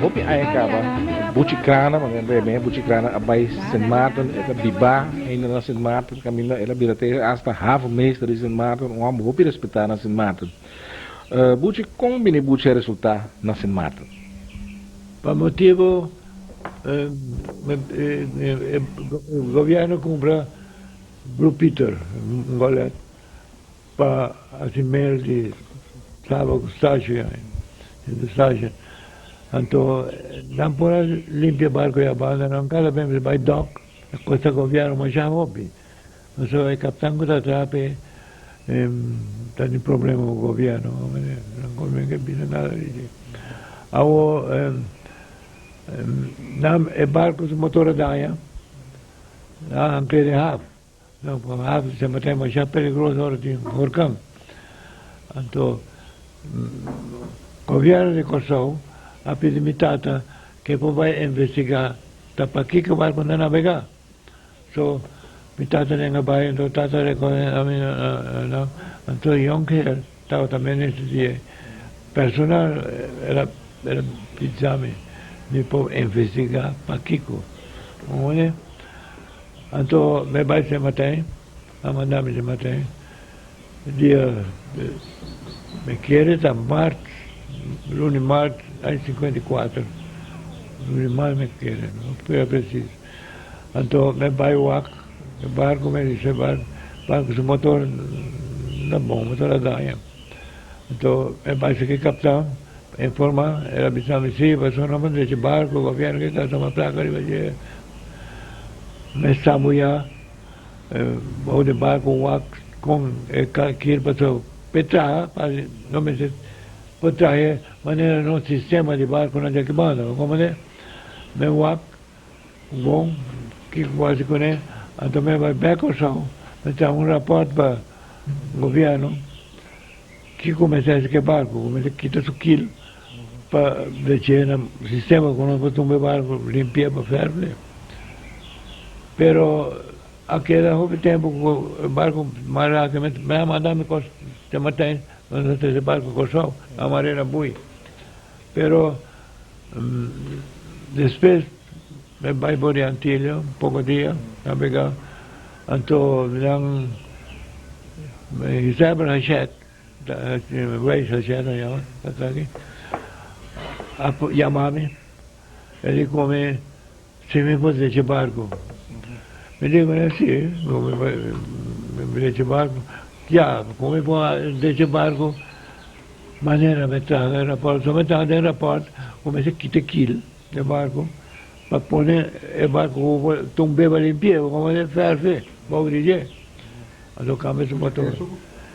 Hopi aña kaba Buchi Krana, manera nan ta yam'é, Buchi Krana a bai Sint Maarten, e ta bibá ainda na Sint Maarten, kaminda el a bira te asta havenmeester di Sint Maarten, un hòmber hopi respetá na Sint Maarten. Buchi, kon bini Buchi a resultá na Sint Maarten? Pa motibu e gobièrnu kumpra Blue Peter, un golet, Pa hasi mail di Saba ku Stasio ya Sint Eustatius. Anto nan por a limpia barco ya banda nan kada bes mester bai dok a kosta gobièrnu masha hopi. Pasobra e kaptan ku ta traha p'e ta tin problema ku gobièrnu nan gobièrnu ke bisa nada di dje. Awo nan e barco su motor a daña nan a hank'e den haf. No por hafi semper ta masha peligroso ora tin horkan. Anto gobierno di Kòrsou a pidi mi tata ke por bai investigá ta pakiko barko ta nabegá. So mi tata nenga bai anto tata rekohe ami nan anto Jonkheer tabata minister di personal el a bisa mi mi por investigá pakiko. Anto mi bai Sint Martijn, a manda mi Sint Martijn, dia mi kere ta mart, luna di mart aña 54, luna di mart mi kere, no pera precies. Anto mi bai wak e barco, mi di barco su motor no bon, motor a daña. Anto mi bai saki captan, informa, el a bisa mi si, pasobra no por drecha barco, gobierno ke ta toma placa riba dje. Mi sabuya bou di barco wak con e kir pasobra p'e traha pa no mester por traha manera nos sistema di barconan di aki banda, bo comprende? Mi wak bon kiko ku hasi kuné anto mi bai bek Kòrsou mi traha un rapòrt pa gobièrnu kiko mester hasi ku e barco ku mester kita su kil Pa dje na sistema ku nos por tumba e barku limpi'é pa fèrf'é. Pero a keda hopi tempu ku e barku mará ke mi a manda mi kos te Martijn nos a trese barku Kòrsou a mar'é na bui. Pero despues mi bai for di Antilia un poko dia nabegá anto nan Isabel Hachette A yama mi, e di ku mi si mi por drecha barku. Mi di ku e si, ku mi por drecha barku. Ya, ku mi por drecha barku manera mi traha den rapòrt. So mi traha den rapòrt ku mi mester kita kil den barku pa pone e barku ku por tumbe pa limpi'e, komo e fèrf'e bou di dje. Anto kambia su motor.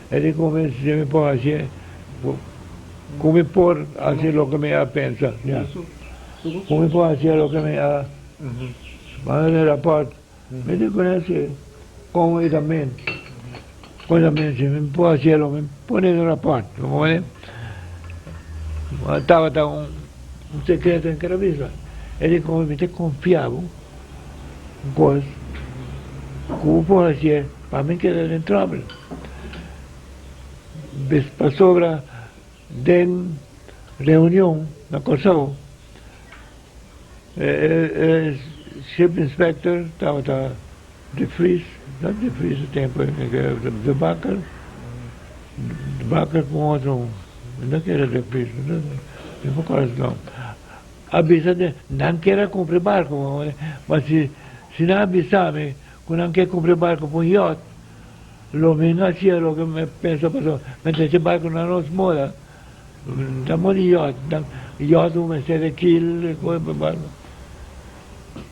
E di ku mi si mi por hasié, ku mi por hasi loke mi a pensa. Ya. Ku mi por hasié loke mi a manda den rapòrt. Mi di ku nan si kon i ta ment. Kon i ta ment si mi por hasié loke mi pone den rapòrt. Bo comprende? Tabata un sekreto mi kere bisa. E di ku mi ta konfia bo. Un kos ku bo por hasié pa mi keda den tròbel. Pasobra den reunion na Kòrsou e ship inspector tabata De Vries, no De Vries e tempu De Bakker, De Bakker ku un otro, mi no kere De Vries, mi no kòrda su nòmber. A bisa de nan kier a cumpra e barco, ma si si nan a bisa mi cu nan kier cumpra e barco pa un yacht, lo mi no hacia loke mi pensa pasobra mi ta haci barco na nos moda, ta moda di yacht, nan yacht bo mester de kil e cosa pa barco.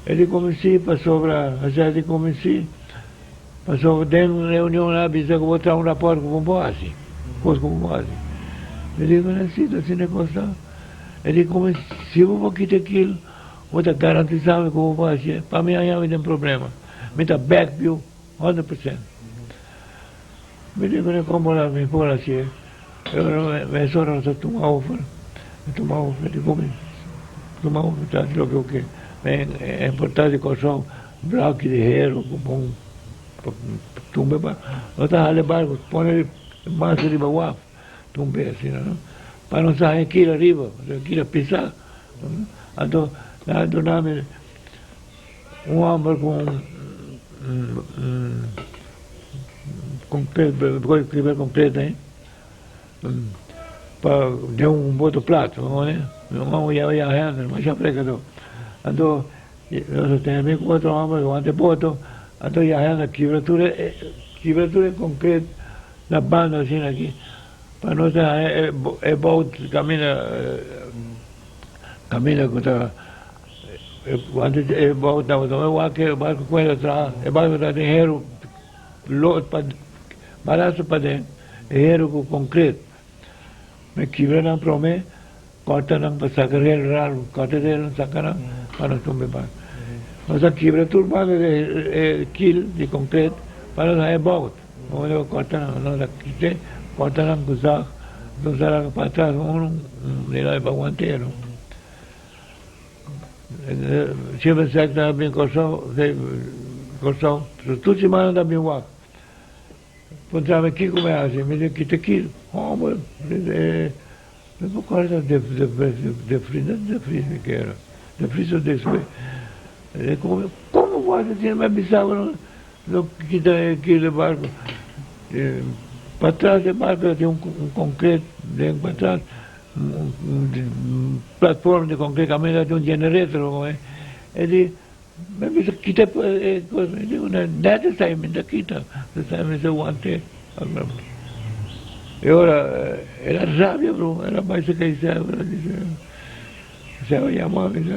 E di cu mi si pasobra, a di cu mi si pasobra den reunion nan a bisa cu bo traha un raport cu bo por haci, cos cu bo por haci. Mi di cu nan si ta asina e cos ta. E di come si bo por kita kil, bo ta garantisa mi ku bo por hasié, pa mi haña mi den problema. Mi ta back you 100%. Mi di kuné komo la mi por hasié, pero mesora nos a tuma ofer, mi tuma ofer di come tuma ofer ta hasi loke bo ke. Mi importá di Kòrsou blòki di heru ku bon tumba pa no ta hala e barku, pone mas riba waf. Tumbe asina no. Pa nos haña kila riba, pasobra kila pisá. Anto nan a duna mi un homber ku un kibra concreto ahi pa den un boto plat, un homber yama Jan Hendrik, masha frekadó. Anto nos a tene mi ku otro homber wanta e boto, anto Jan Hendrik kibra tur e kibra tur e concreto na banda asina aki pa nos a haña e bout kaminda kaminda ku ta wanta e bout tabata wak e barko ku el a traha e barko ta den heru lot pa balasto paden e heru ku concreto mi kibra nan prome corta nan pa saca rel raro corta rel saca nan pa nos tumba e barco nos a kibra tur banda di e kil di concreto pa nos haña e bout nos a corta nan nos a kite corta nan ku zag nos a laga patras unu di nan pa wantero. Ship inspector a bin Kòrsou, Kòrsou, tur simana ta bin wak. Puntra mi kiko mi hasi, mi di kita kil. Hòmber, mi por kòrda de de Vries, no de Vries mi kera, de Vries of de Swe. Komo bo hasi asina? Mi a bisa bo no kita e kil di barko. Patras di barko tin un konkret den patras. Un platform di concreto caminda tin un generator como e e di mi bisa kita e cos mi di net esai mi ta kita esai mi ta wante e ora el a rabia bro el a bai saka e sèbra sèbra yama mi mi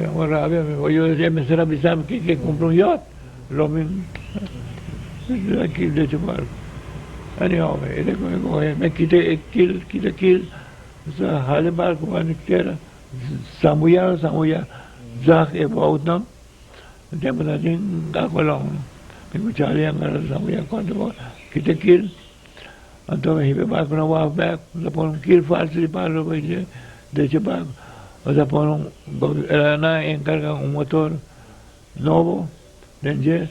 a rabia mi yo e mester a bisa mi ke cumpra un yacht lo mi aki decho barco anyhow mi kita e kil kita kil sa hala e barco banda tera sambuya sambuya zag e boutnan e tempo nan tin aqualong mi ku Charlie a agarra sambuya kontra bout kita kil anto mi hiba e barco na waf bek nos a pone un kil falso di palo decho barco nos a pone un nan a encarga un motor Nobo den dje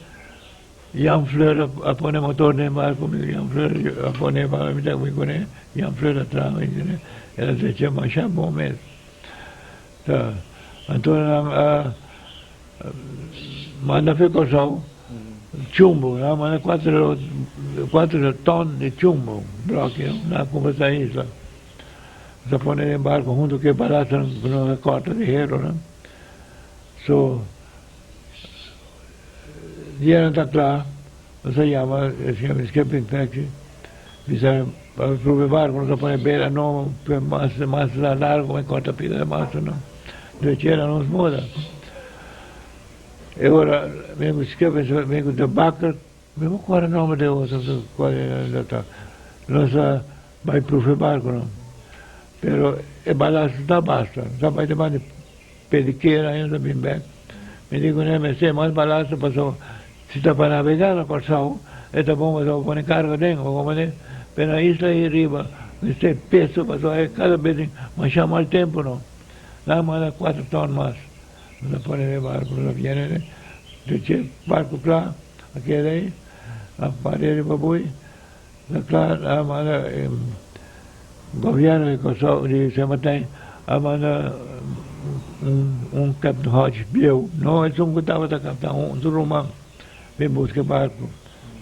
Jan Fleur a pone motor den barco mi Jan Fleur a pone pa mi ta mi cune Jan Fleur a traha mi cune el a drecha masha bon mes ta anto nan a manda fe Corsou chumbo nan a manda cuatro cuatro ton di chumbo bloki nan a cumpra ta isla ta pone den barco hunto cu e balastonan cu nos a corta di hero nan So dia nan ta kla, nos a yama e skipping taxi, bisa pa probe barco nos a pone bela nobo, mas mas largo, mas corta pida de mastonan, drechera nos muda. E ora mi ku skipping, mi ku de bakker, mi no kòrda nomber di e otro kual e ta, nos a bai profe barconan, pero e balasto ta basta, nos a bai te banda. Pedikera ainda ta bin bek. Mi di kuné mester mas balasto pasobra si ta pa nabegá na Kòrsou e ta bon pasobra pone karga den bo komprendé pero na isla ei riba mester peso pasobra e kada bes tin masha mal tempu no nan manda kuater tòn mas nos a pone den barku nos a biene den dje barku kla a keda ei a pare riba bui na kla a manda Gobièrnu di Kòrsou di San Martin a manda un Captain Hodge bieu, no esun ku tabata kaptan, un su ruman bin buska e barku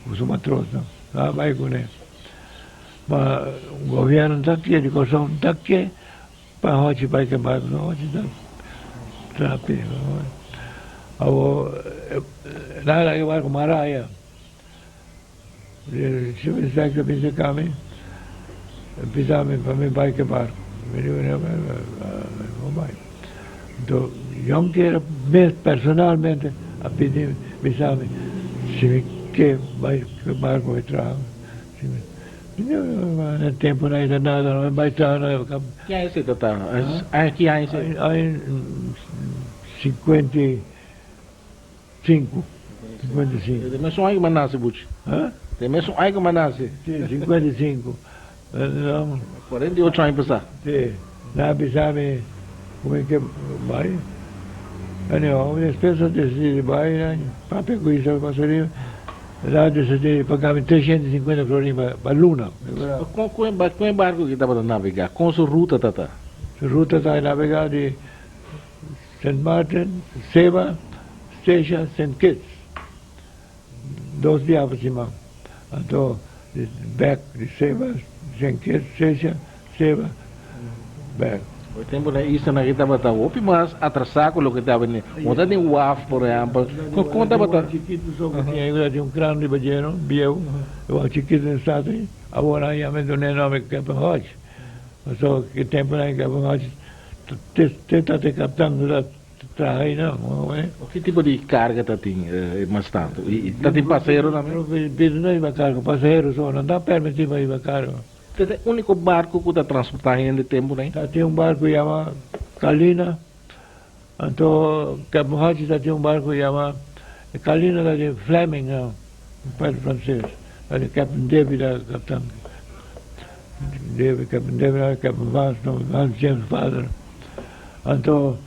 ku su matrosnan, nan a bai kuné. Ma gobièrnu ta ke di Kòrsou ta ke pa Hodge bai ku e barku, no Hodge ta traha p'e. Awor nan a laga e barku mará ya. Si mi sa ke bisa kami, bisa mi pa mi bai ke barku. Mi di mi no bai. Anto Jonker mes personalmente a pidi mi, bisa mi si mi ke bai ke barku mi traha. Mi di na tempu nan ta nada no mi bai traha no. Ki aña esei ta ta? Ki aña esei? Aña 55. 55. Te mesun aña ku mi a nase, Buchi. Ha? Te mesun aña ku mi a nase. Si, 55. No. 48 aña pasá. Si. Nan a bisa mi ku mi ke bai. Anyhow, despues a desidí di bai, nan papia ku Isabel Pasolini, nan a desidí di paga mi 350 florin pa luna. Kon e barku aki tabata nabegá? Kon su ruta tata? Ruta ta navegá di Sint Maarten, Saba, Statia, Sint Kitts. Dos bia pa siman. Anto bek di Saba, Sint Kitts, Statia, Saba, bek. E tempu na islanan aki tabata hopi mas atrasá ku loke ta bini. Bo ta den waf por ehèmpel. Kon tabata? Chikitu so ku tin ayuda di un kran riba dje no, bieu. E waf chikitu den stad ei. Awor nan yama e dun'é nòmber Captain Hodge. Pasobra ki tempunan Captain Hodge te ta te kaptan ku ta traha einan. Ki tipo di karga ta tin mas tantu? I ta tin pasahero tambe? Pidi no hiba karga, pasahero so. Nan ta permití pa hiba karga. Te ta e úniko barku ku ta transportá hende tempunan ei? Ta tin un barku yama Kalina. Anto Captain Hodge ta tin un barku yama Kalina ta di Fleming, un pueblo franses. Ta di Captain David a kaptan. David, Captain David a Captain Vance, no, Vance James father. Anto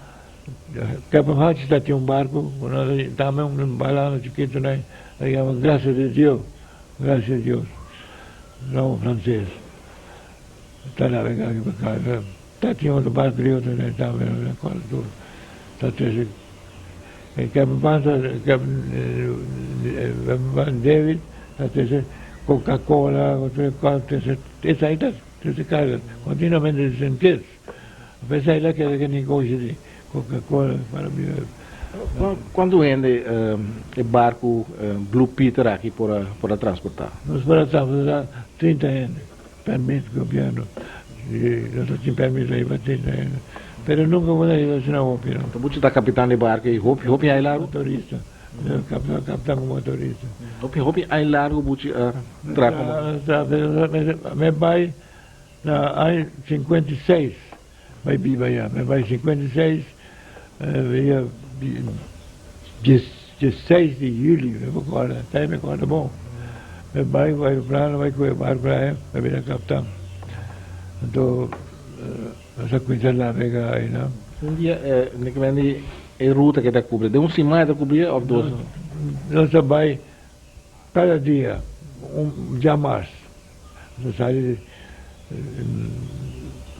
Captain Hodge ta tin un barku ku nan ta tambe un balano chikitu nan a yama Gracia de Dios, Gracia de Dios, nomber franses. Ta navega aki pa ka. Ta tin otro barco di otro nan tambe no ta corda tur. Ta trece e Captain Panza, Captain David ta trece Coca Cola, otro cos trece esai ta trece carga continuamente di Saint Kitts. Esai ta keda ke negoshi di Coca Cola para biba. Cuanto hende e barco Blue Peter aki por a transporta? Nos por a transporta 30 hende. Permit gobierno di nos a tin permit pa hiba tin pero nunca bo ta hiba asina hopi no. Ta buchi ta capitan di barco y hopi hopi aña largo? Motorista, capitan cu motorista. Hopi hopi aña largo buchi a traha como. Mi bay na aña 56 bay biba ya, mi bay 56 dia 16 di juli mi por corda, ta mi corda bon. Mi bay cu aeroplano bay cu e barco ahe mi bira captan. Anto nos a cuminsa navega ayina. Un dia mi ke mende e ruta ke ta cubri, den un siman e ta cubri of dos? Nos ta bay cada dia un dia mas. Nos ta sali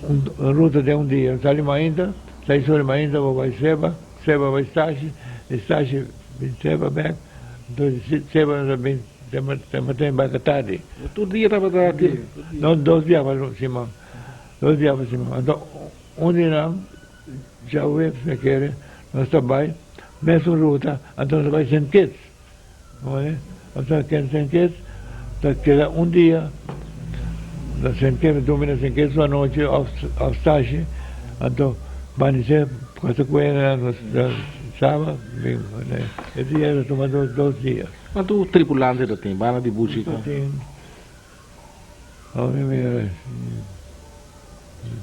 un ruta den un dia. Nos sali mainta, seis ora mainta bo bai Seba, Seba bai Stashi, di Stashi bin Seba bek, anto di Seba nos a bin Sint-Martin bai tardi. Tur dia tabata tira? No, dos bia pa siman, dos bia pa siman. Anto un di nan djaweps mi kere nos ta bai mesun ruta, anto nos ta bai Sint Kitts. Anto ken Saint Kitts ta keda un dia na Saint Kitts, durmi na Saint Kitts su anochi of stashi, anto manisé kos ku e nos saba bin e dia ta tuma dos dia. Kuantu tripulante ta tin banda di buchi? Ta tin, ami mira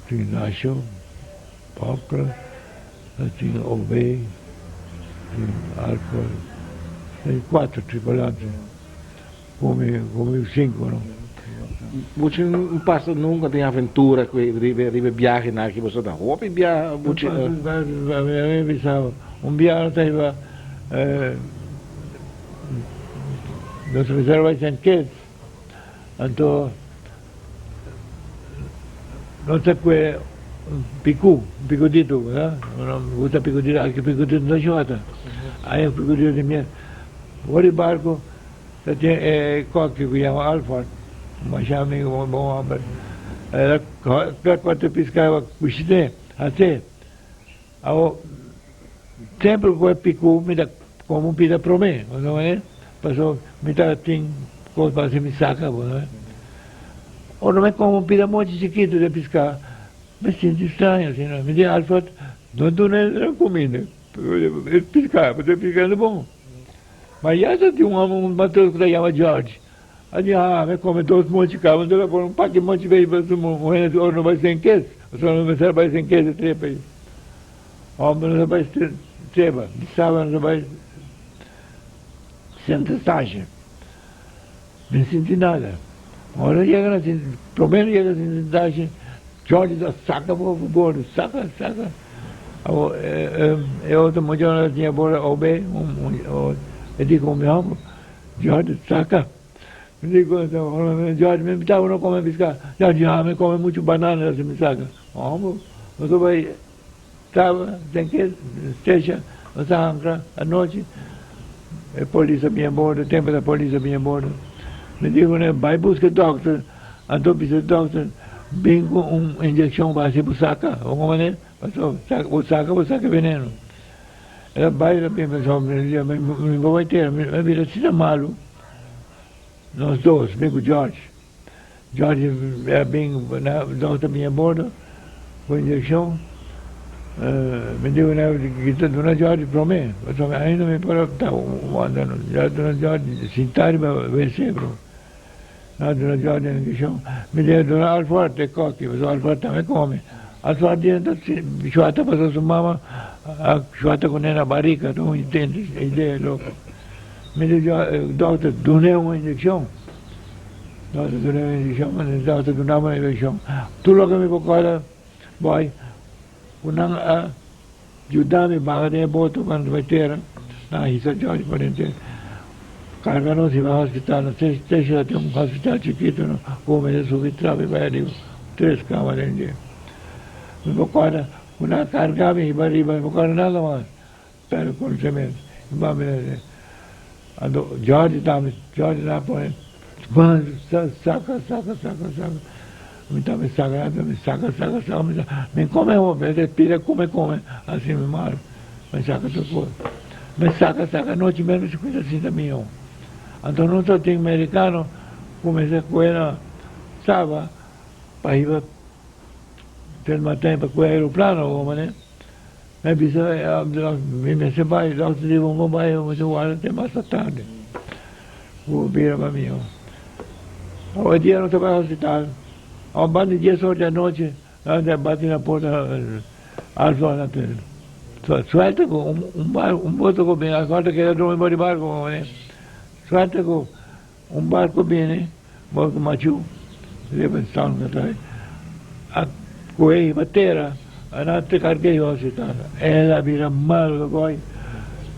tin Nasho, Popra. Ta tin Obey, tin Alfred, ta tin cuatro tripulante, cu mi cinco no. Buchi no pasa nunca den aventura cu riba riba e biahenan aki boso ta hopi biaha buchi. Mi bisa un biaha nos ta hiba nos reserva Saint Kitts anto Nos ta kue un piku, un pikudito, verdad? No me gusta pikudito, aki pikudito no shota. Hay un pikudito di miel. For di barco ta tin e koki ku yama Alford, masha amigo, bon bon homber. El a kòrta piska pa kushiné, hasé. Awo, semper ku e piku mi ta komo un pida promé, bo sa manera? Pasobra mi ta tin kos pa hasi mi saka, bo sa. Ora mi komo un pida mochi chikitu den piská, mi sinti straño asina. Mi di Alfred, no duna e kuminda, e piská, pasobra e piská no bon. Ma ya ta tin un hòmber, un matros ku ta yama George, a di, ha, mi kome dos mochi kaba, mi ta pone un paki mochi bei pasobra muhé ora no bai sen kes, pasobra no mester bai sen kes e trepa ei. Hòmber no ta bai seba, di saba no ta bai senta stasha. Mi no sinti nada. Ora yega na sinti, promé no yega sinti stasha, George ta saka bo bordo, saka, saka. Awor e otro muchanan ta siña bordo obe, e di ku mi hòmber, George saka. Mi di ku George, mi tabata no kome piská. George, ha, mi kome muchu banana, mi saka. Hòmber. Nos a bai Saba den ke station nos a hankra anochi. E polis a bini a bordo, tempo ta polis a bini a bordo. Mi di ku nan bai buska e dokter, anto bisa e dokter bin ku un inyekshon pa hasi bo saka, bo komprende? Pasobra bo saka bo saka e veneno. El a bai el a bin pasobra mi no bai tera, mi a bira asina malu, nos dos, mi ku George. George a bin na dokter bin a bordo ku inyekshon. Mi di ku nan kita duna George prome, pasobra ainda mi por a ta wanta no. Duna George sinta riba wc prome. Nan a duna George inyekshon. Mi di duna Alford e koki, pasobra Alford tambe kome. Alford di ta shuata pasobra su mama a shuata kuné na barika, ta un idea loko. Mi di dokter dun'é un inyekshon. Nos a duna bendishon, nos a duna bo bendishon. Tur loke mi por kòrda, bòi, ku nan a yuda mi baha den e boto pa nos bai tera, nan a hisa George pa den tera. Karga nos hiba hospital, na Seychelles tin un hospital chikitu no, ku bo mester subi trapi bai ariba, tres kama den dje. Mi por kòrda ku nan a karga mi hiba ariba, mi por kòrda nada mas. Pero conocemento y mami na di anto George tambe George na pone saca saca saca saca mi tambe saca mi tambe saca saca saca mi mi come hopi mi ta pida come come asi mi malo mi saca tur cos mi saca saca anochi mes mi cuminsa sinta miho anto nos ta tin mericano cuminsa coge na saba pa hiba Sint Martin pa coge aeroplano como manera. Mi a bisa mi mester bai, dokter di bo bai, bo mester warda te mas tardi ku bo bira pa mi. Awe dia nos ta bai hospital, awe banda di dies or di anochi nan ta bati na porta Alfa na te suerte ku un barco un boto ku bini Alfa ta keda drumi bo di barco suerte ku un barco bini Bo machu riba San Jose a kohe riba tera a nan te karg'é riba hospital. El a bira malu goi,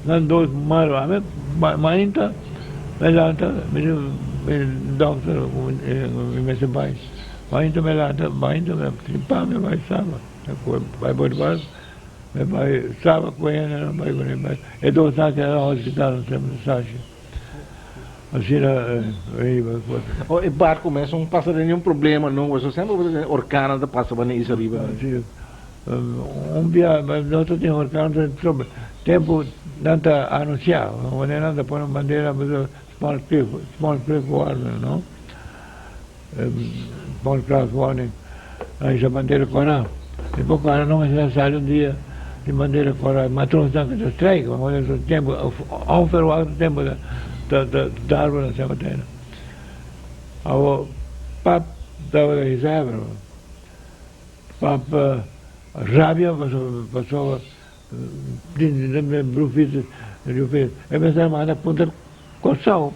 nan dos malu. Ami mainta mi lanta mi di mi dokter ku mi mester bai. Mainta mi lanta, mainta mi tripá mi bai Saba. Mi kohe bai bo di barku, mi bai Saba ku hende nan bai kuné. E dos nan keda na hospital Sasha. Asina riba e cosa. Oh, e barco mes no pasa den ningun problema no, pasobra semper bo ta tende orkannan ta pasa banda isla riba. Si, un bia nos ta tin orkan ta tempo nan ta anuncia, wanneer nan ta pone un bandera small cliff, small cliff warning no, small craft warning, nan hisa bandera kora, e por kora no mester a sali un dia tin bandera kora, matronsnan ku ta strike, pasobra tempo onverwachte tempo ta ta darbo na Sint Martijn. Awo pap tabata hisa pero pap rabia pasobra tin Blue Peter e mester a manda punta Kòrsou.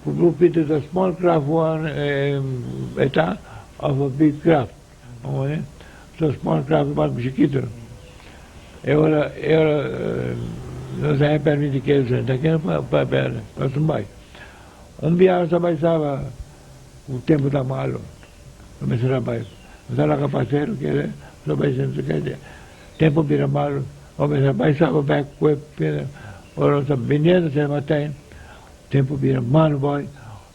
Ku Blue Peter ta small craft one e ta of a big craft. So small craft e barku chikitu. E ora e ora nos a haña permit di keda senta keda pa pa pa sumbai. Un biaha nos a bai saba ku tempu ta malu. Nos mester a bai. Nos a laga pasero keda nos a bai senta keda. Tempu bira malu. Nos mester a bai saba bek ku e ora nos ta biniendo Sint Martijn. Tempu bira malu boy,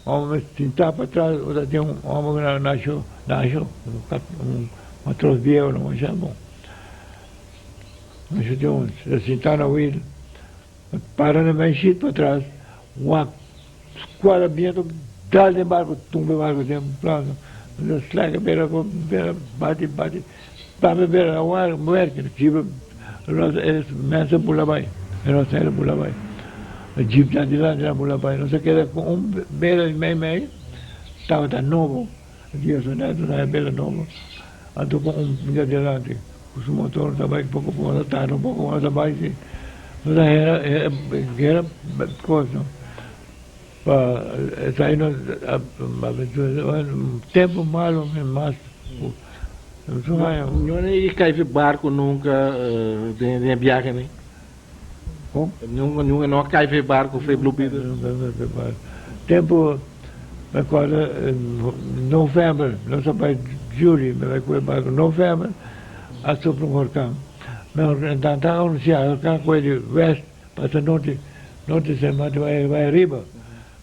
homber sintá pa tras ora tin un homber ku nasho nasho un matros bieu no masha bon nasho tin un ta sintá na wil para na mei shit pa tras wak skuadra bientu dal den barku tumba e barku den plano slèk a bira bira bati bati tambe bira na werk jibe Mensen bula bai, e rosero bula bai, e jeepnan dilanti nan bula bai. Nos a keda ku un bela di mei mei, tabata nobo, e dia su neto na e bela nobo, anto ku un dia dilanti ku su motor ta bai poko poko, nos a tarda un poko nos a bai si, nos a hera hera kos no pa esai nos tempu malo mas. No a kai fi barco nunca den e biahe ni? Con? Nunca nunca no a kai fi barco fi Blue Peter? Nunca nunca fi barco. Tempo me acorda november nos a bai July mi bai cu e barco november. A sopla un horcan. Nan ta anuncia horcan cu e di west pasa norte, norte Sint Maarten bai bai ariba.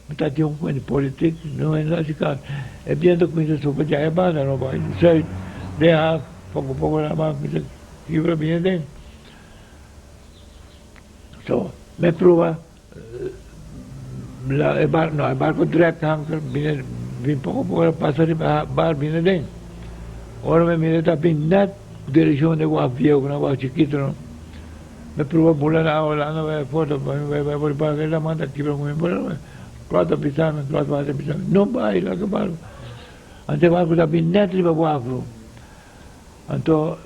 Mi ta tin un cuenta politic, no hende haci caso. E biento cuminsa sopla dja e banda no bai zuid, den haaf, poco poco nan a cuminsa kibra bini aden. So, mi proba e barco, no e barco drek anker bini bin poco poco pasa riba bar bini aden. Ora mi mira ta bin net direccion di waf bieu, na waf chikito no. Mi proba bula na awa landa bai afor bai bai bai bai bai laman ta kibra ku mi bula klot a bisa mi klot a bisa mi no bai laga barco. Anto e barco ta bin net riba waf. Anto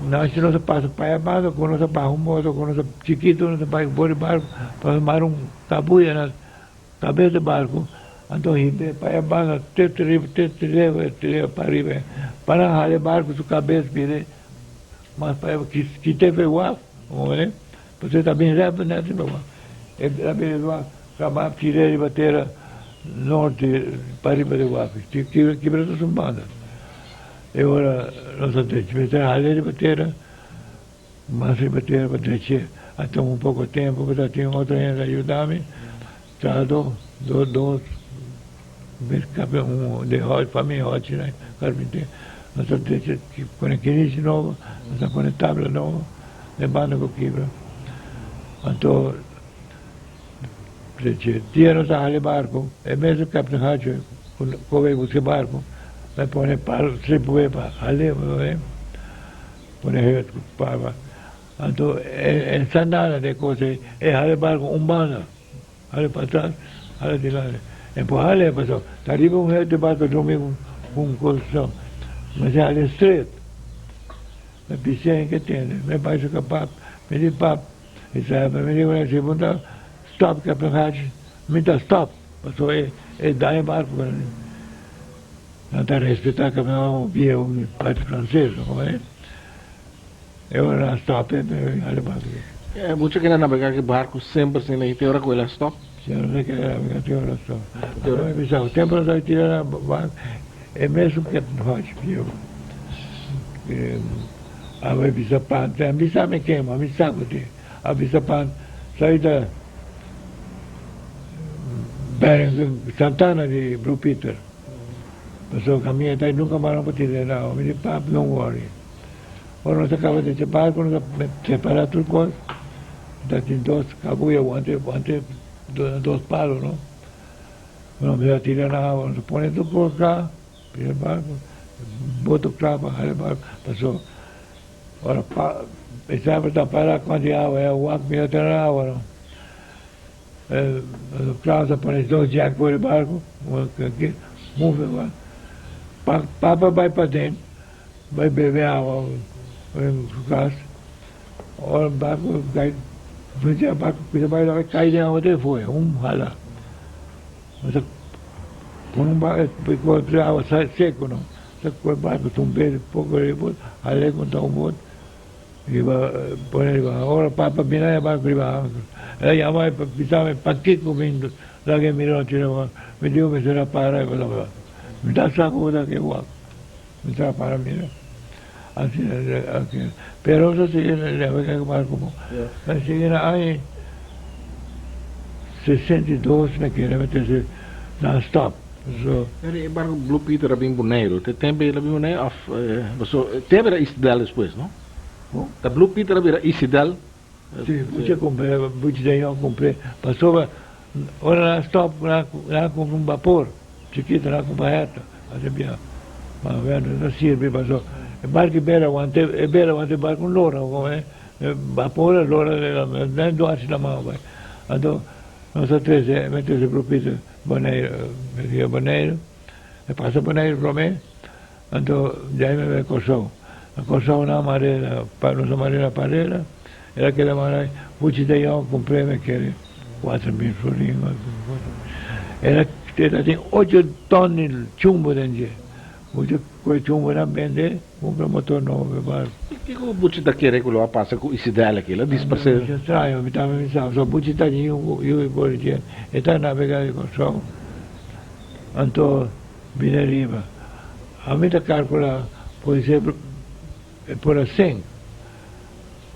Nancy nos a pasa pa e banda ku nos a baha un moto ku nos a chikitu nos a bai for di barku pa nos mara un kabuya na kabes di barku anto hib'é pa e banda te riba te riba te riba pa riba pa nan hala e barku su kabes bira mas pa kit'é pa e waf pasobra e ta bin rèp nèt riba waf e bira riba waf. Kaba tir'é riba tera norte pa riba di wapi. Kibra ta su banda. E ora nos a drecha. Mester hal'é riba tera, mas riba tera pa drech'é. A tuma un poko tempu pasobra tin otro hende a yuda mi. Trahadó, dos, dos, un di famia Hochi nan, karpinter. Nos a drecha, pone kirishi nobo, nos a pone tabla nobo den banda ku kibra. Anto. Dia nos a hala e barco, e mesun Captain Hatcher cu kobe busca e barco, a pone palo slipway pa hal'e, pone hut cu palo, anto e sa nada di e cos ey, e hala e barco un banda, hala patras, hala dilanti, e por hal'e pasobra ta riba un hut e barco drumi cu un cos, mester hal'e straight, mi bisa hende tende, mi bai su pap, mi di pap. E sa mi di una si bo ta stop Captain Hatch, mi ta stop pasobra e e daña barco pero nan ta respeta Captain Hatch como bieu mi parti frances no como e e ora nan stop e mi hala barco. E mucha keda nabega ki barco semper sin lei te ora cu el a stop? Si no ta keda nabega te ora stop. Mi bisa cu tempo nan ta tira na barco e mesun Captain Hatch bieu. A bai bisa pan, te a bisa mi ken, ma mi sa ku tin. A bisa pan, sa ta Bering Santana di Blue Peter. Pasobra kaminda ta nunka mas no por tira den awa. Mi di, Pap, don't worry. Ora nos a kaba di haci barku, nos a separa tur kos. Ta tin dos kabuya wante wante dos palo, no. Nos a tira na awa, nos a pone tur kos kla. Pide barco, boto cla pa hala barco, paso ora pa e semper ta para cuanto di awa e wak mira ta na awa no. E Klaus a pone dos jack for di barco, aki move e barco. Papa bai paden, bai bebe awa den su cas, ora barco cai, barco cuminsa bai loke cai den awa te foe, un hala. Nos a pone un barco cu otro awa seco no, ta cu e barco tumbe poco riba bot, hale contra un bot riba pone riba ora papa bini e barco riba anker el a yama mi bisa mi pakico mi laga e mira nochi riba mi dico mester a para mi ta sa como ta ke wak mester a para mira asina pero nos a sigui navega cu barco bon nos a sigui na aña 62 mi kere mi ta nan stop so. Pero e barco Blue Peter a bin Boneiru te tempo el a bin Boneiru of paso te a bira Isidel despues no? Ta Blue Peter a bira Isidel? Si buchi a cumpre buchi den yon cumpre pasobra ora nan stop nan a cumpra un bapor chikito nan a cumpra hèto a bia ma bueno no sirbi pasobra e barco e bera wanta e bera wanta e barco un lora Bapor a lora den duarsi la mano bai. Anto nos a trese, mi a trese Blue Boneiru, mi bia Boneiru, mi pasa Boneiru prome, anto di ai mi bai Kòrsou. Na Kòrsou nan a mar'é, nos a mar'é na parera, el a keda mará, Buchi de Jong kumpr'é mi kere 4000 florin. El a tin ocho ton di chumbo den dje. Buchi ku e chumbonan bende. Cumpra motor nobo p'e barco. Kico Buchi ta kere cu lo a pasa cu Isidel aki? El a disparce. Mucho straño, mi tambe mi sa. So Buchi ta di yu yu por dje. E ta nabega di Corsou. Anto bini ariba. Ami ta calcula por ejemplo e por a sink,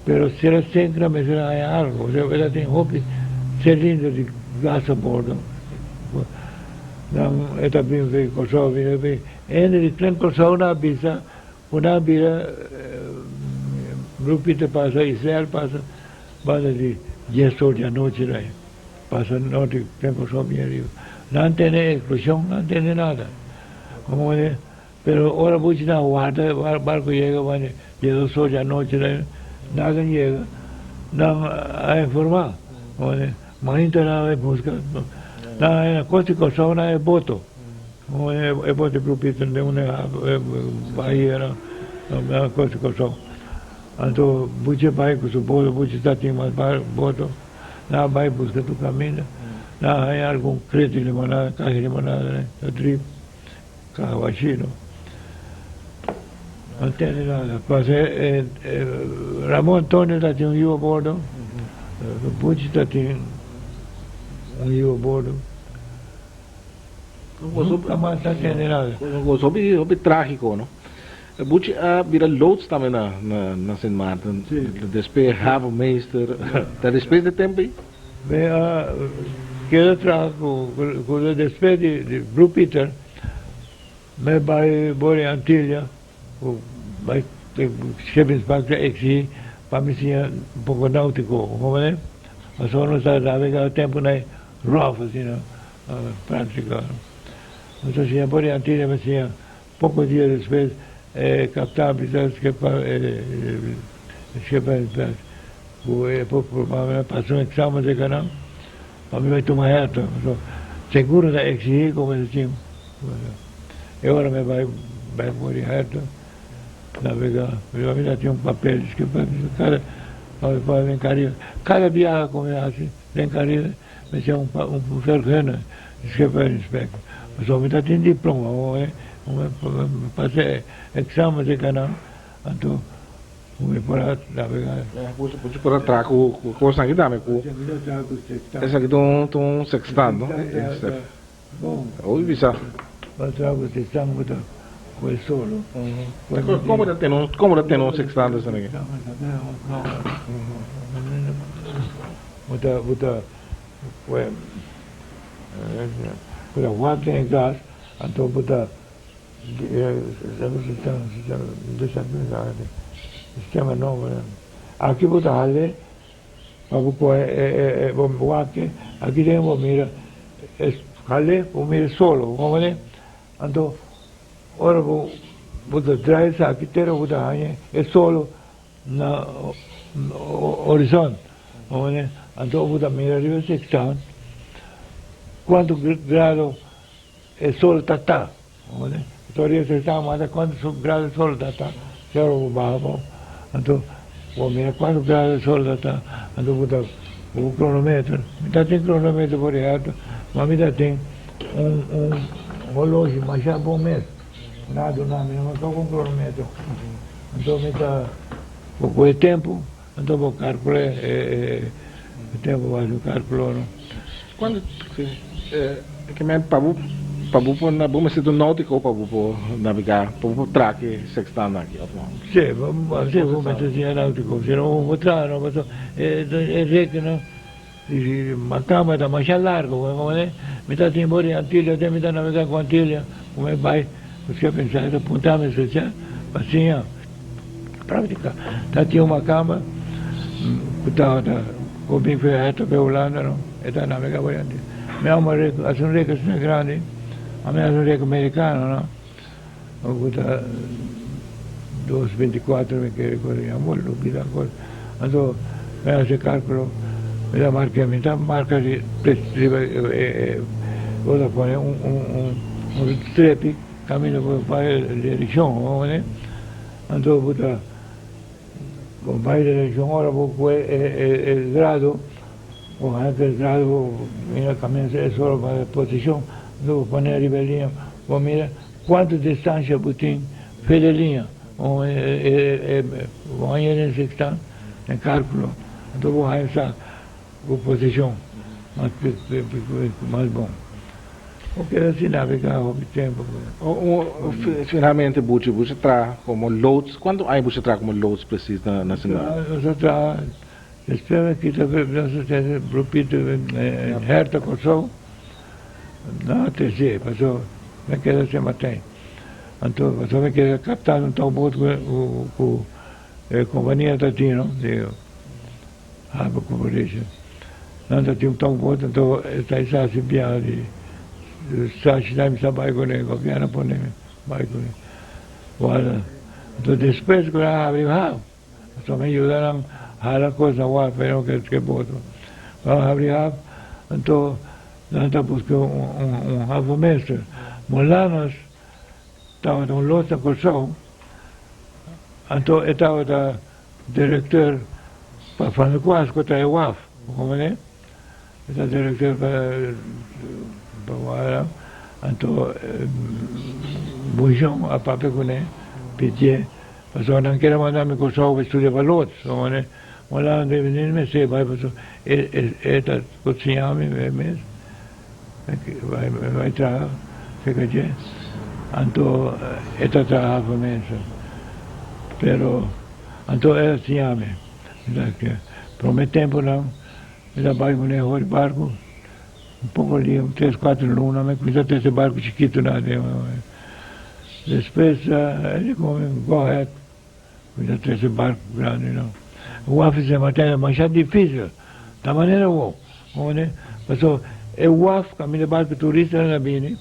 pero si el a sink nan mester a haña algo, pasobra el a tin hopi cilinder di gas a bordo, nan e ta bin fi Kòrsou bin bin, hende di Klein Kòrsou nan a bisa ku nan a bira Blue Peter pasa Israel pasa banda di dies or di anochi dai pasa norte Klein Kòrsou bin ariba, nan tene eksploshon nan tene nada. Como de, pero ora buchi nan warda barco yega wande dies or di anochi nada yega nan a informa como de mainta nan a bay busca nan a na costa di Corsou nan e boto como de e boto di Blue Peter den un bahia nan na costa di Corsou anto buchi a bay cu su boto buchi ta tin mas boto nan a bay busca tur caminda nan a haya algun crate di limonada caha di limonada ta drip. Kawashino. No tende nada. Pasa e Ramon Antonio ta tin un yu a bordo, Buchi ta tin un yu a bordo. Nunca mas ta tende nada. Cos hopi hopi tragico no. Buchi a bira loods tambe na na Sint Maarten. Despues havenmeester. Ta despues di tempo ei? Mi a keda traha ku lo despues di Blue Peter mi bai bori Antilia ku bai Scheepsbank ta exigi pa mi siña un poko nautiko bo pasobra nos ta nabega e temponan rough asina praktika nos ta siña bori Antilia mi siña poko dia despues e kaptan bisa Scheepsbank. Ku e por pa mi pasa un examen cerca nan, pa mi bai tuma herto. Pasobra seguro ta exigí ku mi ta tin. E ora mi bai bai muri herto, nabega, mi ta tin un papel kada pa mi pone den Caribe. Kada biaha ku mi hasi den Caribe, mi tin un vergunning di scheepvaartinspector. Pasobra mi ta tin diploma, mi pasa e examen cerca nan, anto. Mi por a navega. Bo por a traha ku kosnan aki tambe ku esaki ta un sextant no? Hopi bisa. Bo a traha ku sextant bo ta kohe solo. Komo ta tene un komo ta tene un sextant esaki aki? Bo ta bo ta kohe bo ta wak den e gas anto bo ta. Aki bo ta hale pa bo kohe e bo wak aki den bo mira hale bo mira solo bo comprende anto ora bo bo ta draai esaki tera bo ta haña e solo na horizon bo comprende anto bo ta mira riba sextant cuanto grado E sol ta ta. Todavia se ta manda cuanto grado e sol ta ta. Si ora bo baha bo, anto bo mira cuanto grado e sol ta ta, anto bo ta ku bo cronometer. Mi ta tin cronometer por e alto, ma mi ta tin un un holoshi masha bon mes. Nan a duna mi, no ku un cronometer. Anto mi ta bo kohe tempo, anto bo calcula e tempo bo haci calculo no. Cuando ke men pa bo pa bo por bo mester ta un nautico pa bo por navega pa bo por traha ke sextant aki of no? Si, si bo mester siña nautico si no bo por traha no pasobra e rekenen di makamba ta masha largo bo comprende mi ta tin bo di Antilia te mi ta navega ku Antilia ku mi bai paske pensa e ta punta mi sosha pa siña practica ta tin un makamba ku tabata ku bin for hèt pa Hulanda no e ta navega por Antilia mi amo hasi un rek asina grandi ami hasi un rek mericano no ku ta dos binticuatro mi kere kos mi amo lubida kos anto mi hasi calculo mi ta marca mi ta marca riba e bo ta pone un un strepi caminda bo bai direccion bo pone anto bo ta bo bai direccion ora bo coge e grado bo haña tres grado bo mira caminda e solo pa posicion anto bo pone riba e liña bo mira cuanto distancia bo tin fe de liña bo haña den sextant den calculo anto bo haña sa bo posicion mas bon. O keda sin navegá hopi tempu. Finalmente Buchi, Buchi a traha komo loods. Kuantu aña Buchi a traha komo loods presis na Sint Maarten? Nos a traha despues mi kita nos a tene grupito Herta Kòrsou nan a trese pasobra mi a keda Sint Maarten. Anto pasobra mi keda kaptan un touboot ku e kompania ta tin no di Harbor Corporation. Nan ta tin un touboot anto e ta isa hasi biaha di Sashi nan mi sa bai kuné gobièrnu a pone mi bai kuné. Wala anto despues ku nan a habri haf anto mi a yuda nan hala kos na waf pa e ke boto. Nan a habri haf anto nan ta buska un havenmeester. Molanos tabata un los na Kòrsou anto e tabata Directeur pa Van der Kwaas ku ta e waf, bo komprendé? E ta directeur pa pa waf, anto Bushon a papia kuné, pidié, pasobra nan kere manda mi Kòrsou pa studia pa loods, bo komprendé? Wala nan di mi mester bai pasobra e e e ta por siña mi e mes, mi bai traha serka dje, anto e ta traha pa mi, pero. Anto el a siña mi. Mi ta ke prome tempunan mi ta bai kuné for di barku un poko dia, un tres kuater luna mi kuminsá trese barku chikitunan aden. Despues el di ku mi go ahead kuminsá trese barku grandinan. E waf di San Martin ta masha difisil, ta manera wou, pasobra e waf kaminda barku turistanan a bini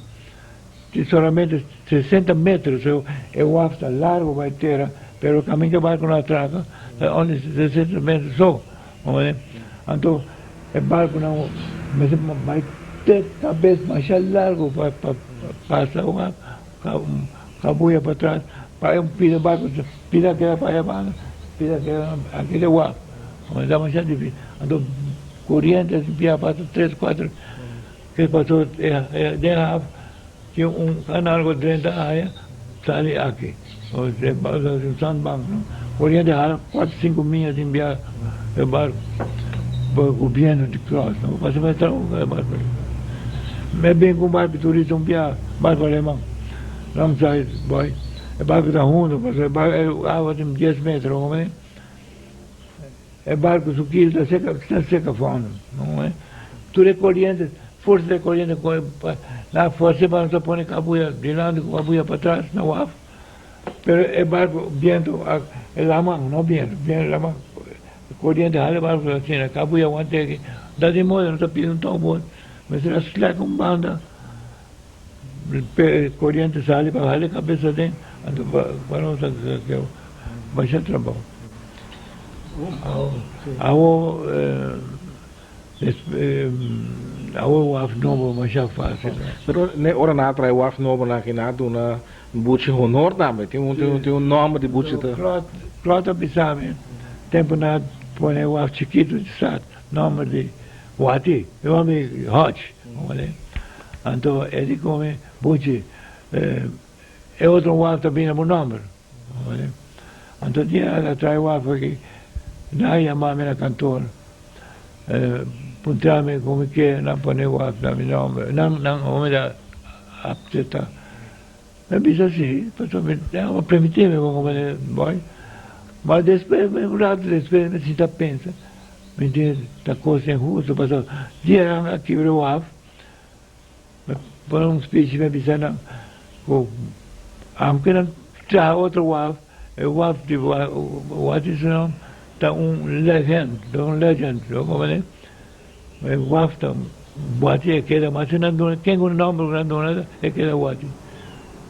Tin solamente 60 metro, so e waf ta largo bai tera, pero caminda e barco no atraca ta only 60 metro so, comprende? Anto e barconan mester bai te cabes masha largo pa pa pasa waf cabuya patras pa e pida barco pida keda pa aya banda pida keda aki den waf, ta masha dificil, anto coriente bia pasa tres cuatro. Ke pasó den haf tin un kanal ku drenta aya sali aki un sandbank no koriente hala kuater sinku miya tin bia e barku pa gobièrnu di cross no pasa pa e trabou ku e barku mi a bin ku un barku turista un bia barku aleman long side boy e barku ta hundu pasobra e barku e awa tin dies metro E barco su kil ta seca ta seca fondo no e tur e coriente forsa di e coriente coge pa na forsa pa nos a pone cabuya dilanti cu cabuya patras na waf pero e barco biento a e laman no biento biento laman coriente hala e barco asina cabuya wante aki da di modo nos a pidi un touwboot mester a slack un banda e coriente sali pa hala e cabeza aden anto pa nos a basha trabao. Awo awo waf nobo masha facil. Pero ne ora nan a trae waf nobo nan aki nan a duna Buchi honor tambe. Tin un tin un nomber di Buchi ta. Klot Klot a bisa mi tempo nan a pone waf chikitu di stad nomber di Wati e homber Hodge anto e di ku mi Buchi e otro waf ta bini bo nomber. Anto dia el a trae wak aki, nan a yama mi na kantor, puntra mi ku mi ke nan pone wak na mi nomber, nan nan mi ta apsepta. Mi a bisa si, pasobra mi nan a permiti mi ku mi bai. Ma despues, un rato despues mi sinta pensa, mi di ta kos inhusto pasobra dia nan a kibra wak, Mi pone un speech mi a bisa nan ku aunke nan traha otro waf, e waf di Watisnan ta un legend, ta un legend, bo comprende? E waf ta Wati e keda, mas si nan duna ken ku nomber ku nan duna e keda Wati.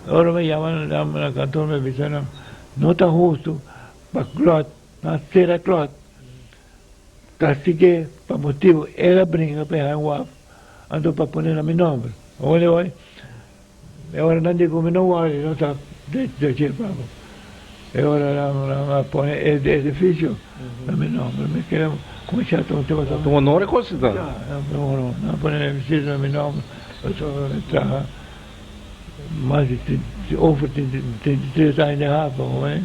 Ora mi yama nan na kantor mi a bisa nan no ta hustu pa klòt, nan sera klòt. Kastig'é pa motibu el a bringa pa e haña waf, anto pa pone na mi nòmber. Awor e oi, e ora nan di ku mi no wòrdu, no ta de dje papa. E ora nan a pone e edifisio na mi nòmber. Mi kere kuminsá ta un tema. Ta un honor e kos ta? Ya, ta un honor. Nan a pone e edifisio na mi nòmber, pasobra mi traha mas di over 33 aña den haven, hoor.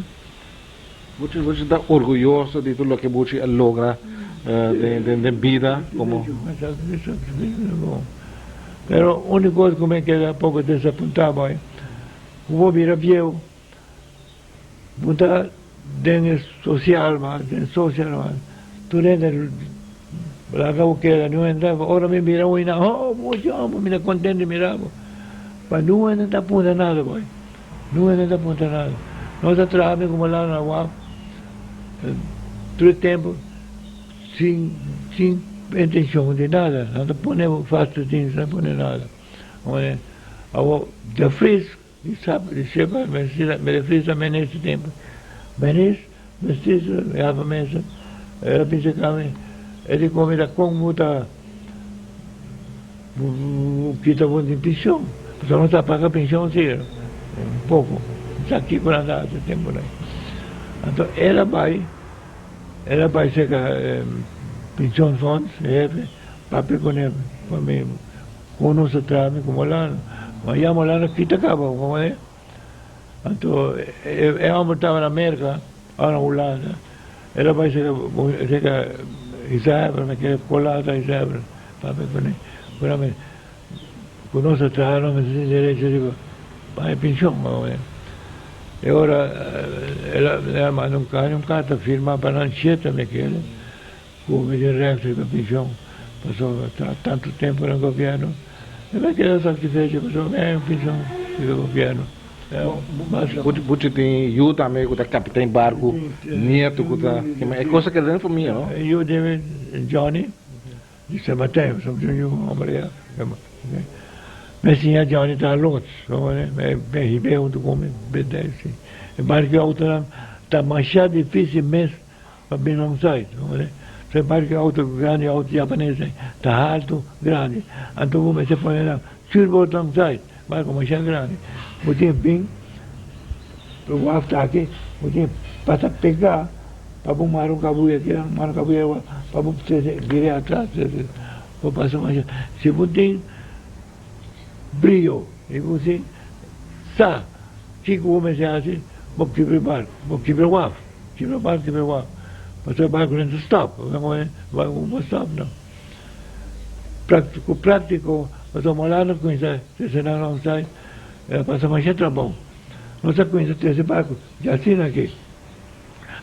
Buchi Buchi ta orguyoso di tur loke Buchi a logra den den bida como. Pero único kos ku mi keda poko desapuntá boy, ku bo bira bieu, bo ta den e sosial mas, den sosial mas, tur hende laga bo keda, niun hende ta, ora mi mira un hende, oh mucha homber, mi ta kontento di mira bo, pa niun hende ta puntra nada boy, niun hende ta puntra nada. Nos a traha mi ku lana na waf tur e tempu. Sin sin intencion di nada, nan ta pone bo vast tin sin pone nada. Awor de Vries di sa di sepa de Vries ta minister tempo. Minister minister ya pa minister el a bisa kami e di komi ta kon bo ta bo kita bo di pension pasobra no ta paga pension si un poko sa kiko nan ta hasi tempo nan. Anto el a bai. El a bai serka Pensioenfonds, e hefe, papia ku ne pa mi kon nos ta traha mi ku Molano. Ma ya Molano kita kaba, bo kono? Anto e homber tabata na Merka, ora na Hulanda. El a bai serka serka Isabel, mi kere Colata Isabel, papia ku ne. Ku mi ku nos ta traha nos mester tin derecho riba paña penshon, bo kono? E ora el a manda un un karta firma pa nan shete mi kere ku mi tin recht riba penshon pasobra mi traha tantu tempu na gobièrnu i mi a keda satisfecho pasobra mi haña un penshon riba gobièrnu. Buchi tin yu tambe ku ta kapiten barku, nietu ku ta, e kos a keda den famia no? E yu di mi Johnny Di San Mateo, so mi yu homber ya. Mi siña Johnny ta loods, mi hib'é huntu ku mi, bende si. E barku autonan ta masha difícil mes pa bin alongside, So e barku auto grandi, auto japanes ta haltu, grandi. Anto bo mester pone nan stuurboord alongside, barku masha grandi. Bo tin bin waf ta aki, bo tin pasa pega. Pa bo mara un kabuya aki, mara un kabuya awa, pa bo trese bira atras, bo pasa masha. Si bo tin brio i bo tin sa kiko bo mester hasi, bo kibra e barku, bo kibra waf, kibra barku, kibra waf, pasobra e barku no ta stop, barku no por stop no. Praktiko, praktiko, pasobra molano kuminsa trese nan alongside, e a pasa masha trabou. Nos a kuminsa trese barku dja asina aki.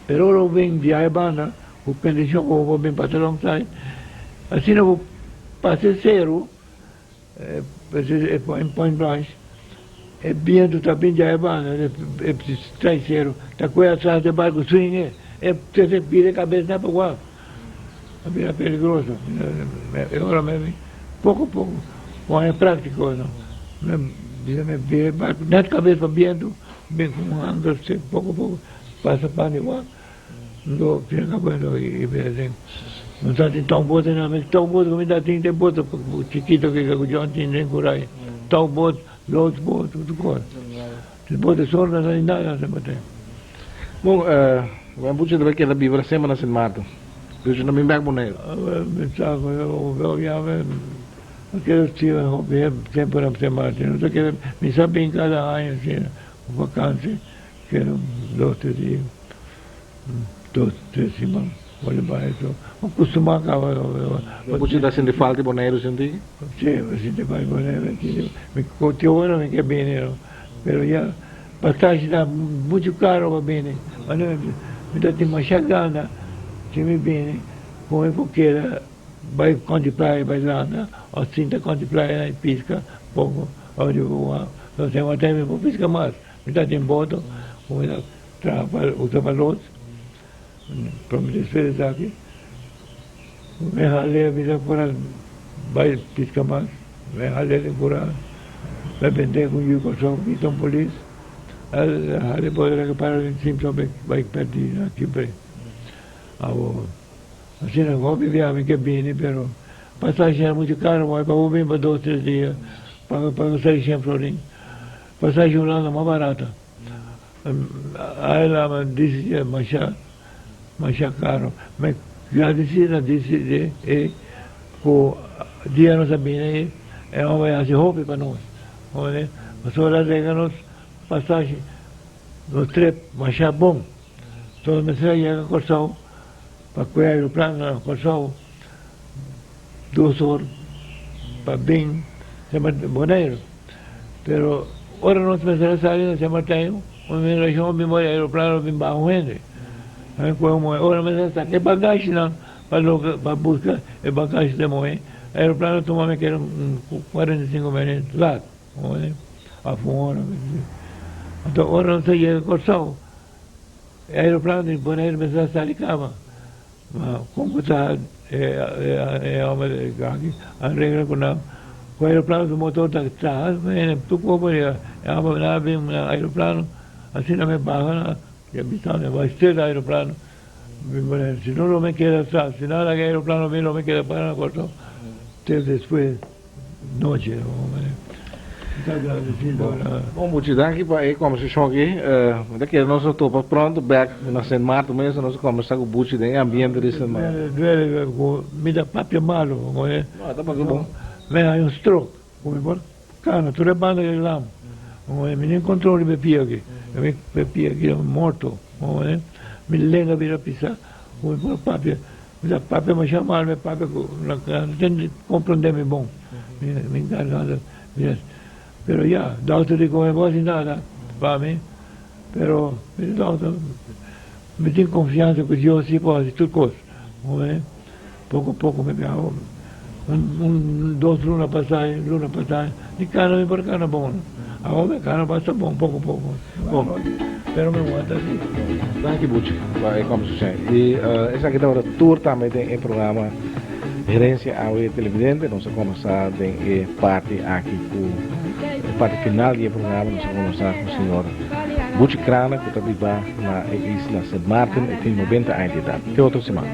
Pero ora bo bin biaha e banda ku kondishon ku bo bin pasa alongside, asina bo pasa e seru, e Point Blanche, e bientu ta bin djaha e banda, e trai seru, ta kohe atras e barku swing e, e trese bira e kabes na pa wak. A bira peligroso. E ora mi bin poko poko ku e praktiko no. Mi bisa mi bira e barku net kabes pa bientu, bin ku un anker poko poko. Pasa pan di wak, ndo fia kaba ndo i bira den. No sa tin touwboot na mi, touwboot ku mi ta tin te boto chikito ke ku John tin den kurai. Touwboot, loodsboot, tur kos. Te boto sorda no tin nada na bote. Bon, wen buchi ta bai keda biba na semper na Sint Maarten. Buchi no bin bek Boneiru. Mi sa ku ya mi keda stima hopi tempu na Sint Maarten. No ta keda, mi sa bin kada aña asina ku vakansi. Keda dos tres dia, dos tres siman por e bai so. Bo kustumá kaba. Bo ta sinti falta di Boneiru sinti? Si, mi sinti falta di Boneiru. Mi te ora mi ke bini no, pero ya pasashi ta muchu karo pa bini. Mi ta tin masha gana si mi bini ku mi por keda bai konti playa bai landa o sinta konti playa na piska poko o di bo mi por piska mas. Mi ta den boto ku mi ta traha pa usa pa los. Prome despues di esaki mi hal'e a bisa por a bai piska mas. Mi hal'e den kura, mi a bend'e ku un yu Kòrsou ki ta un polis. El hal'e boto ta para den Simpson bai pèrdí na Kibre. Awor asina hopi biaha mi ke bini pero pasashi era muchu karo pa bo bini pa dos tres dia paga paga seishen florin. Pasashi Hulanda mas barata. Ai lama disi dje masha masha caro. Mi gradisi na disi dje e cu dia nos a bini ayi e homber a haci hopi pa nos. Pasobra el a rega nos pasashi nos trip masha bon. Nos mester a yega Corsou pa cu e aeroplano na Corsou dos or pa bin. Boneiru. Pero ora nos mester a sali na San Martin, un migrashon bin bora aeroplano bin baha un hende. Nan kohe un muhé. Ora mester a saka e bagashinan pa loke pa buska e bagashi di e muhé, aeroplano a tuma mi keda un 45 minüt lat, òf un ora. Anto ora nos a yega Kòrsou, e aeroplano di Boneiru mester a sali kaba. Ma kon ku ta e hòmber aki a regla ku nan ku aeroplano su motor ta traha tur kopo di e hòmber nan a bin na aeroplano asina mi baha nan a bisa mi bai stret aeroplano si no lo mi keda atras si no laga aeroplano bin lo mi keda para na Kòrsou te despues. Nochi mi ta agradecido na. Bon muchu danki pa e kombersashon aki. Mi ta kere nos lo topa pronto bek na Sint Maarten mes nos a kombersa ku Buchi den e ambiente di Sint Maarten. Duele ku mi ta papia malu. No, e ta papia bon. Mi haña un stroke ku mi por kana tur e banda di lam. Mi no enkontrol riba e pia aki. E pia aki ta morto. Mi lenga bira pisa ku mi por papia. Mi ta papia masha mal, mi papia ku nan no komprondé mi bon. Mi garganta bira. Pero ya, dòkter di ku mi bo hasi nada pa mi, pero mi di dòkter, mi tin konfiansa ku Dios si por hasi tur kos. Poko poko mi bia un dos luna pasá, luna pasá, di kana mi por kana bon. Awor mi kana basta bon poko poko. Bon, pero mi wanta si. Danki Buchi pa e kombersashon. I esaki tabata tur tambe den e programa Herencia Awe Televidente. Nos a kombersá den e parti aki ku e parti final di e programa nos a kombersá ku señor Buchi Krana ku ta biba na e isla Sint Maarten. E tin 90 aña di edat. Te otro siman.